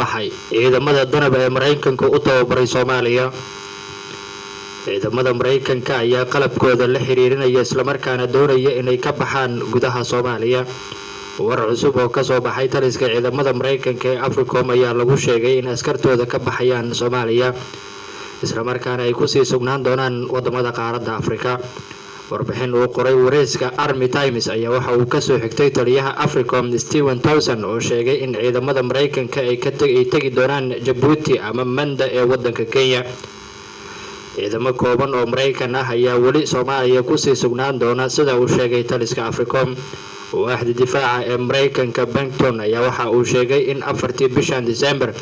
Maxay ciidamada Danab ee Maraykanka u tababaray Soomaaliya? Ciidamada Maraykanka ayaa qalabkooda la xiriirinaya, islamarkaana doonaya inay ka baxaan gudaha Soomaaliya. War cusub oo kasoo baxay taliska ciidamada Maraykanka ee Africom ayaa lagu sheegay in askartooda ka baxayaan Soomaaliya, islamarkaana ay kusii sugnaan doonaan wadamada qaaradda Afrika. Warbixin uu qoray wareyska Army Times ayaa waxa uu kasoo xigtay taliyaha Africom, Stephen Towson, oo sheegay in ciidamada Maraykanka ay tegi doonaan Jabuuti ama Manda ee wadanka Kenya. Ciidamo kooban oo Maraykan ah ayaa weli Soomaaliya kusii sugnaan doona, sida uu sheegay taliska Africom. Waaxda difaaca ee Maraykanka, Pentagon, ayaa waxa uu sheegay in 4-tii bishan December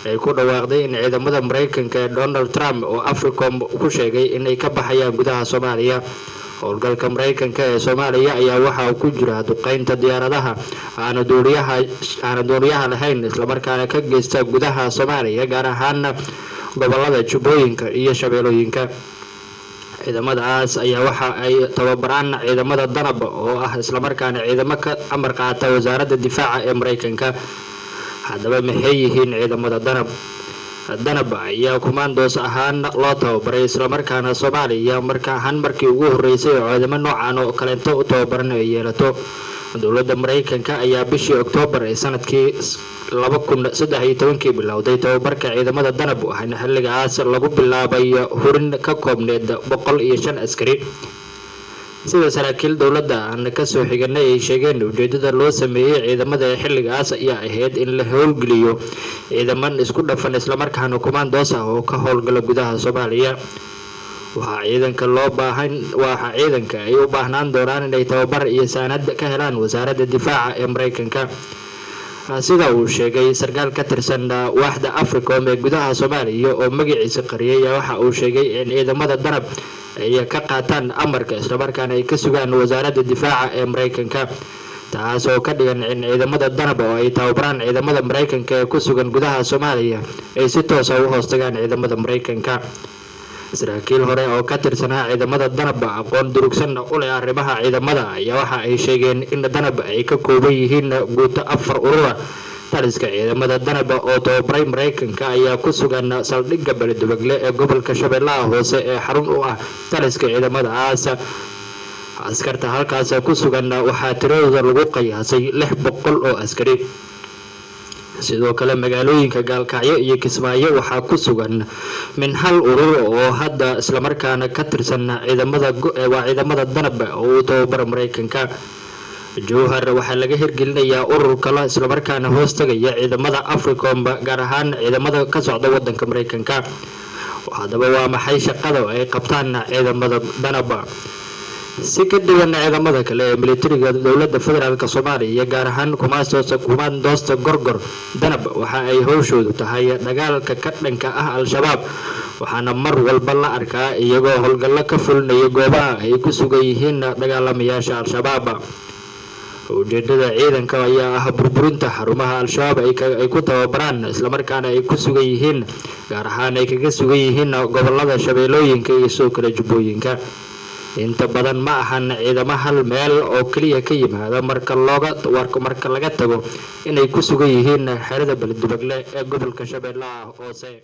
ay ku dhawaaqday in ciidamada Maraykanka ee Donald Trump oo Africom ku sheegay inay ka baxayaan gudaha Soomaaliya. Howlgalka Maraykanka ee Soomaaliya ayaa waxaa ku jira duqeynta diyaaradaha aana duuliyaha lahayn, islamarkaana ka geysta gudaha Soomaaliya, gaar ahaan gobolada Jubbooyinka iyo Shabeellooyinka. Ciidamadaas ayaa waxa ay tababaraan ciidamada Danab oo ah islamarkaana ciidamo ka amar qaata Wasaaradda Difaaca ee Maraykanka. Haddaba, maxay yihiin ciidamada Danab? Danab ayaa kumaandoos ahaan loo tababaray, islamarkaana Soomaaliya marka ahaan markii ugu horeysay oo ciidamo noocan oo kaleento u tababaran ay yeelato. Dowladda Maraykanka ayaa bishii Oktoobar ee sanadkii 2013-kii bilowday tababarka ciidamada Danab, waxaana xilligaas lagu bilaabay hurin ka koobneed 105 askari. Sida saraakiil dowladda aan kasoo xiganay ay sheegeen, ujeedada loo sameeyey ciidamada ee xilligaas ayaa ahayd in la howlgeliyo ciidaman isku dhafan, islamarkaana kumaandoos ah oo ka howlgala gudaha Soomaaliya. Waxaa ciidanka loo baahan waxaa ciidanka ay u baahnaan doonaan inay tababar iyo saanad ka helaan Wasaaradda Difaaca ee Maraykanka, sida uu sheegay sarkaal ka tirsan waaxda Africom ee gudaha Soomaaliya oo magaciisa qariyay. Waxa uu sheegay in ciidamada Danab ay ka qaataan amarka, islamarkaana ay ka sugaan Wasaaradda Difaaca ee Maraykanka, taas oo ka dhigan in ciidamada Danab oo ay tababaraan ciidamada Maraykanka ee ku sugan gudaha Soomaaliya ay si toosa u hoostagaan ciidamada Maraykanka. Saraakiil hore oo ka tirsanaa ciidamada Danab, aqoon durugsanna u leh arrimaha ciidamada, ayaa waxa ay sheegeen in Danab ay ka kooban yihiin guuto afar urura. Taliska ciidamada Danab oo tababaray Maraykanka ayaa ku sugan saldhigga Beledubagle ee gobolka Shabeellaha Hoose ee xarun u ah taliska ciidamadaas. Askarta halkaas ku sugan waxaa tiradooda lagu qiyaasay 600 oo askari. Sidoo kale, magaalooyinka Gaalkacyo iyo Kismaayo waxaa ku sugan min hal urur oo hadda, islamarkaana ka tirsan ciidamada, waa ciidamada Danab oo uu tababara Maraykanka. Jowhar waxaa laga hirgelinayaa urur kale, islamarkaana hoos tagaya ciidamada Africom, gaar ahaan ciidamada ka socda wadanka Maraykanka. Haddaba, waa maxay shaqada ay qabtaan ciidamada Danab? Si ka duwan ciidamada kale ee militariga dowladda federaalka Soomaaliya, gaar ahaan kumaandoosta Gorgor, Danab waxa ay howshoodu tahay dagaalka ka dhanka ah Al-Shabaab, waxaana mar walba la arkaa iyagoo howlgallo ka fulinaya goobaha ay ku sugan yihiin dagaalamayaasha Al-Shabaab. Ujeedada ciidanka ayaa ah burburinta xarumaha Al-Shabaab ay ku tababaraan, islamarkaana ay ku sugan yihiin, gaar ahaan ay kaga sugan yihiin gobolada Shabeellooyinka iyo sidoo kale Jubbooyinka. Inta badan ma ahan ciidamo hal meel oo keliya ka yimaada, marka laga tago inay ku sugan yihiin xerada Beledubagle ee gobolka Shabeellaha Hoose.